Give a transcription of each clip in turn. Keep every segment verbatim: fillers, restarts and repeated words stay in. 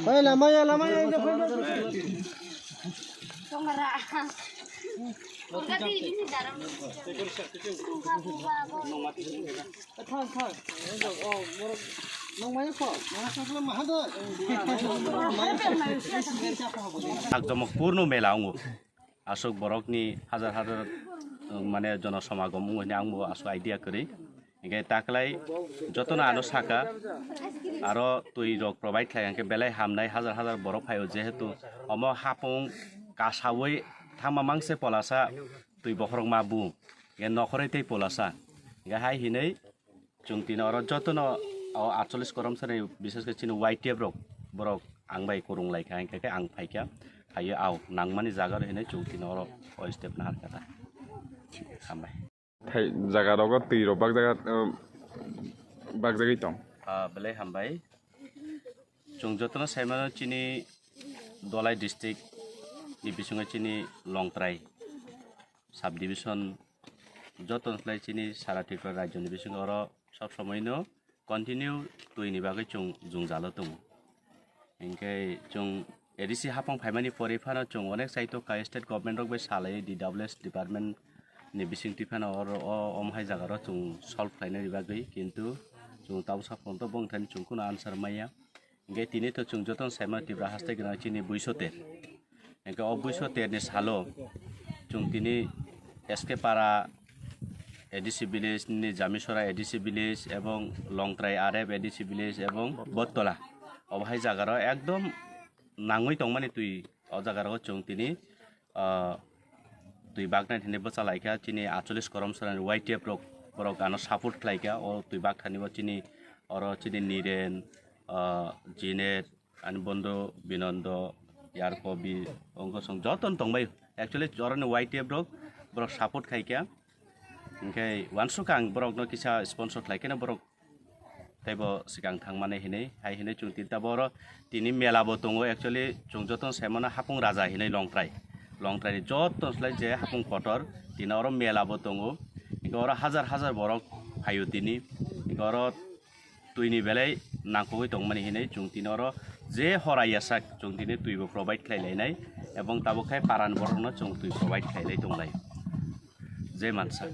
Hei, lama ya, lama ya, ini apa? Tongara. Tongara di ini dalam. Tongara, tongara. Sakjomok purno mela wngo. Aswk borokni hajar hajar, uh, mane jono somagom wngo hwnwi ang bo aswk idea kwrwi. Hinkhe taklai jotono ano saka, aro twi rok provide khlai hinkhe belai hamnai, hajar hajar borok phaio, jehetu omo hapung kasaui thangma mangse polasa twi bokhorok ma bu, hinkhe nokhorwi tei polasa, hinkhe hai hinwi Chwng tini oro jotono o atchollish koromsari, bishesh khe chini Y T F rok, borok ang bai kwrwng lai kha, hinkhe khe ang phai kha, phaiwi au nangmani jaga rw hinwi chwng tini oro o step naharkha ta. Hambai. Thai jaga rogo twi rok bak jaga, um, bak jagwi tong. Ah, belai hambai. Chwng jotono sai mano chini Dholai district ni bisingo chini Longtrai sub division joto khlai chini sara Tripura rajyo ni bisingo oro sob somoi no continue twi ni bagwi chwng jwngjalo tongo. Hinkhe chwng A D C hapang phaimani pore phano chwng onek saito ka state government rok bai salai D W S department ni bisingtwi phano oro o, omo hai jaga rok chwng solve khlainani bagwi, kintu chwng tabuk sa phone to bongthani chwng kheno answer maya. Hinkhe tini to chwng jotono saimano Tripura haste gwnang chini buisoter. Hinkhe o buisoterni salo chwng tini S K Para A D C village, nini Jamisora A D C village ebong Longtrai R F A D C village ebong Bottola. Obo hai jagarok ekdom nangwi tongmani twi o jagarok chwng tini ah, twi baknai hinwi bwchalaikha chini atchollish koromsarani Y T F rok, borok ano support khlaikha. O twi bakthani bo chini oro chini Niren, ah, Jinet, ani bondo Binondo, Yarkobi, Ongkosong jotono tongbai. Actually, oroni Y T F rok, borok support khaikha. Hinkhe uansukha ang borokno kisa sponsor khlaikhe borok teibo swkang thangmani hinwi, hai hinwi chwng tini tabuk oro tini mela bo tongo. Actually, chwng jotono saimano Hapung Raja hinwi Longtrai. Longtrai ni joto slai je hapung kotor, tini oro mela bo tongo. Hinkhe oro hajar hajar borok phaio tini. Hinkhe oro twi ni belai nangkukwi tongmani hinwi chwng tini oro je horai yasak chwng tini twi bo provide khlai lainai, ebong tabuk khai paran borokno chwng twi provide khlai lai tonglai. Jai mansak.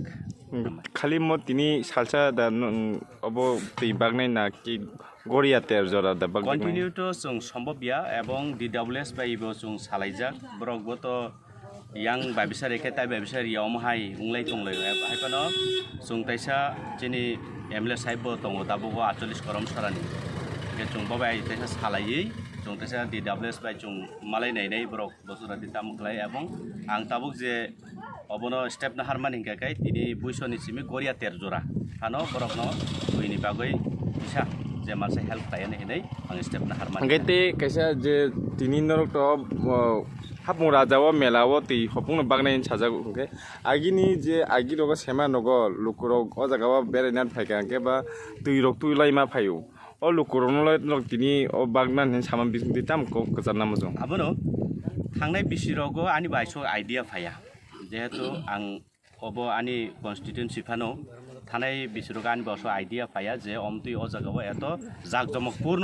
Hmm. Khali mo tini salsa da, nung, obo twi baknai na ki goria ter jora da baknai? Continue to chwng sombobya ebong D W S bai bo chwng salaijak. Borok bo to yang bai bisa rekhe tai bai bisa riya omo hai wnglai tonglai. Hai phano chwng taisa chini M L A sahib bo tongo tabuk o atchollish korom sarani. Hingke chwng bo bai taisa salaiwi chwng taisa D W S bai chwng malai nainai borok. Bosora di tamo khlai ebong ang tabuk je obono step na harmani hingka khe tini buisoni simi goria ter jora hano borokno buini bagwi kisa je mansa help khlai ani hinwi ang step na harmani. Hingke te kaisa je tini norok to, o, hapung raja o mela o twi hopung no baknai sajak hingke agini je agi rogo sema nogo lukurok o jaga o beraina phaikha hingke ba twi rok twi laima phaio. O lukurokno le norok tini o bagna hinwi sama bisingtwi tamo kok kwcharna muchung? Abono thangnai bisirogo ani bai so idea phaiya. Jehetu ang obo ani constituency phano thanai bisirogo ani bai so idea phaiya je omtwi o jagao eto jakjomok purno